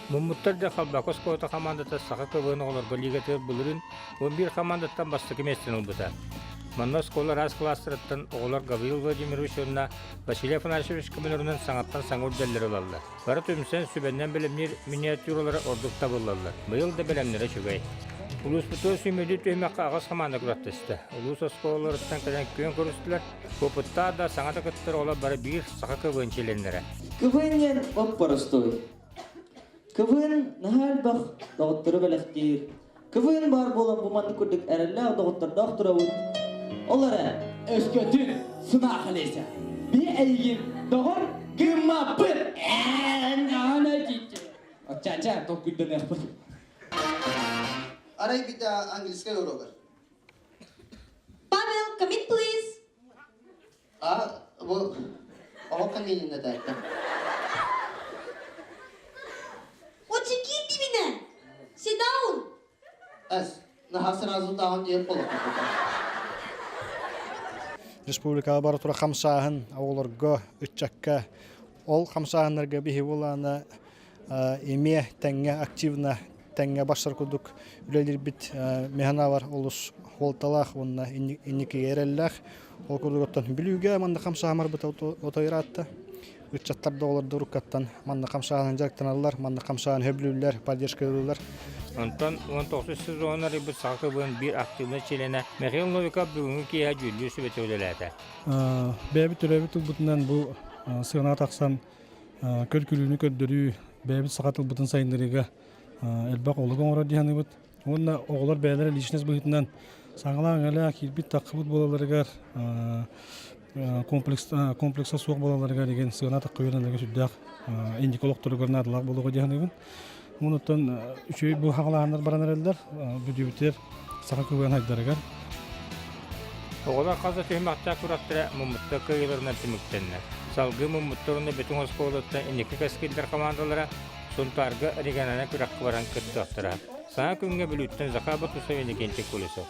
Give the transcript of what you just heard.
Муммуттар да Халбака оскуолата хамаандата саха КВН оҕолорго лигатыгар былырыын 11 хамаандаттан бастакы миэстэни ылбыта. Манна оскуола араас кылаастарыттан оҕолор Гаврил Владимирович уонна Василий Афанасьевич көмөлөрүнэн саҥаттан саҥа үрдэллэри ылаллар. Бары түмсэн сүбэннэн бэлэмниир миниатюралара ордук табыллаллар. Быйыл да бэлэмнэрэ үчүгэй. Улууспутугар сүүмэрдиир түһүмэххэ аҕыс хамаанда күрэхтэстэ. Улуус оскуолаларыттан кэлэн күөн көрүстүлэр. Опыттаах да, саҥа да кыттар оҕолор бары биир саха КВН чилиэннэрэ. КВН диэн оп-боростуой. КВН наһаа элбэх доҕоттору бэлэхтиир. КВН баар буолан бу маннык курдук эрэллээх доҕоттордоох турабыт. Ол эрэ Өскөтүн сынаах Олеся, би эйигин доҕор гыммаппыт! Чача, толкуйданыахпыт. Арай бита английскай урогар. Павел, come in, please. А, бу оҕо каминина таайта. Очекин дибине. Sit down. Эс, наһаа сразу даун диэн болот. Республикаҕа бара тура хамсааһын оҕолорго, ыччакка ол хамсааһыннарга биһи буолаана эмиэ тэҥҥэ активно тэҥҥэ барсар курдук үлэлиирбит механалар олус суолталаах уонна инникигэ эрэллээх. Ол курдук оттон Бүлүүгэ манна хамсаамарбыт отойраатта. Ыччаттар да оҕолор да уруккаттан манна хамсааһынан дьарыктаналлар, манна хамсааһын сөбүлүүллэр, поддержкалыыллар. Онтон 19 сезон арыйбыт Саха КВН биир активнай чилиэнэ Михаил Новиков бүгүҥҥү киэһэ дьүүллүүр сүбэтэ үлэлээтэ. Бэйэбит төрөөбүт тылбытынан бу сыанаҕа тахсан көр-күлүүнү көрдөрүү, бэйэбит саха тылбытын сайыннарыыга элбэх олук оҥорор дии саныыбыт. Уонна оҕолор бэйэлэрэ личность быһыытынан саҥалаах-иҥэлээх киирбит-таххыбыт буолалларыгар комплекс комплекса суох буолалларыгар игин сыана тахха үөрэнэргэ сүрдээх инники олохторугар наадалаах буолуоҕа дии саныыбын. Онуттан үчүгэй бу хаҕалааһыннар баран эрэллэр бүдүүбүтүгэр саха КВН хайдарыгар. Оҕолор хас да түһүмэхтээх күрэхтэрэ муммуттар кыайыыларынан түмүктэннэ. Салгыы муммуттар уонна Бөтүҥ оскуолатыттан инники кэскиллэр хамаандалара Сунтаарга региональнай күрэххэ баран кыттыахтара. Саҥа күҥҥэ Бүлүүттэн Захар Батусов, Иннокентий Колесов.